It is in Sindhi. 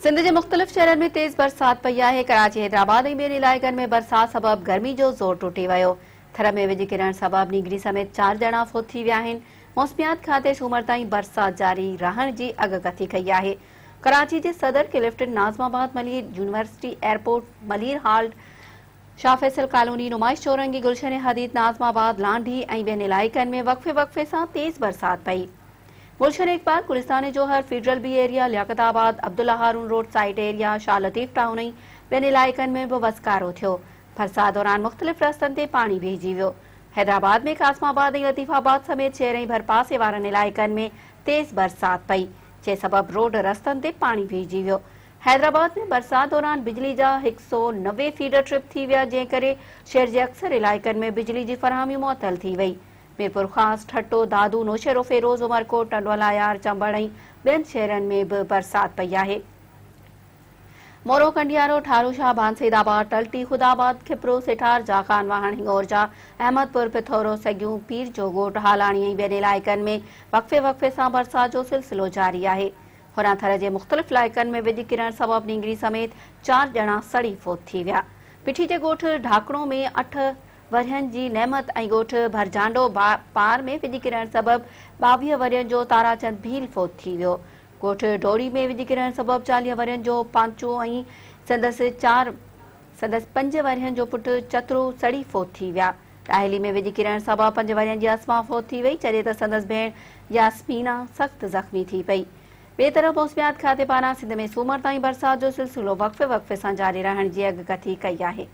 سنڌ جي مختلف شهرن ۾ تيز برسات پئي آهي، ڪراچي، حيدرآباد ۽ ٻين علائقن ۾ برسات سبب گرمي جو زور ٽٽي ويو، ٿر ۾ وڄ ڪرڻ سبب نينگري سميت چار ڄڻا فوت ٿي ويا آهن، موسميات کاتي سومر تائين برسات جاري رهڻ جي اڳڪٿي ڪئي آهي، ڪراچي جي Saddar, Clifton, Nazimabad, Malir, university, airport, Malir halt, Shah Faisal colony, Numaish Chowrangi, Gulshan Hadeed, Nazim آباد، لانڍي ۽ ٻين علائقن ۾ وقفي وقفي سان تيز برسات پئي. Gulshan Iqbal, Gulistan Jauhar, federal B area, Liaquatabad, Abdullah Haroon road site area, Shah Latif town ۽ ٻين علائقن ۾ به وسڪارو ٿيو. برسات دوران مختلف رستن تي پاڻي بيهجي ويو. حيدرآباد ۾ قاسم آباد ۽ لطيف آباد سميت شهر ۽ ڀرپاسي وارن علائقن ۾ تيز برسات پئي، جنهن سبب روڊ رستن تي پاڻي بيهجي ويو. حيدرآباد ۾ برسات دوران بجلي جا 190 فيڊر ٽرپ ٿي ويا، جنهن ڪري شهر جي اڪثر علائقن ۾ بجلي جي فراهمي معطل ٿي وئي. ميرپورخاص، ٺٽو، دادو، نوشهروفيروز، عمرڪوٽ، ٽنڊوالهيار، چمبڙ ۽ ٻين شهرن ۾ به برسات پئي آهي. مورو، ڪنڊيارو، ٺاروشاهه، ڀان سيد آباد، ٽلٽي، خدا آباد، کپرو، سيٺار، جاخان، واهڻ، هڱورجا، احمد پور، پٿورو، سڳيون، پير جو ڳوٺ، هالاڻي ۽ ٻين علائقن ۾ وقفي وقفي سان برسات جو سلسلو جاري آهي. هوڏانهن ٿر جي مختلف علائقن ۾ وڄ ڪرڻ سبب نينگري سميت چار ڄڻا سڙي فوت ٿي ويا. پٺي جي ڳوٺ ڍاڪڻو ۾ اٺ ورهين جي نعمت ۽ ڳوٺ ڀرجانڊو پار ۾ وڄ ڪرڻ سبب 22 ورهين جو تاراچند ڀيل فوت ٿي ويو. ڳوٺ ڊوڙي ۾ وڄ ڪرڻ سبب 40 ورهين جو پانچو ۽ سندس چار سندس پنج ورهين جو پٽ چترو سڙي فوت ٿي ويا. ڏاهلي ۾ وڄ ڪرڻ سبب پنج ورهين جي اسما فوت ٿي وئي جڏهن ته سندس ڀيڻ ياسمينا سخت زخمي ٿي پئي. ٻئي طرف موسميات کاتي پاران سنڌ ۾ سومر تائين برسات جو سلسلو وقفي وقفي سان جاري رهڻ جي اڳڪٿي ڪئي آهي.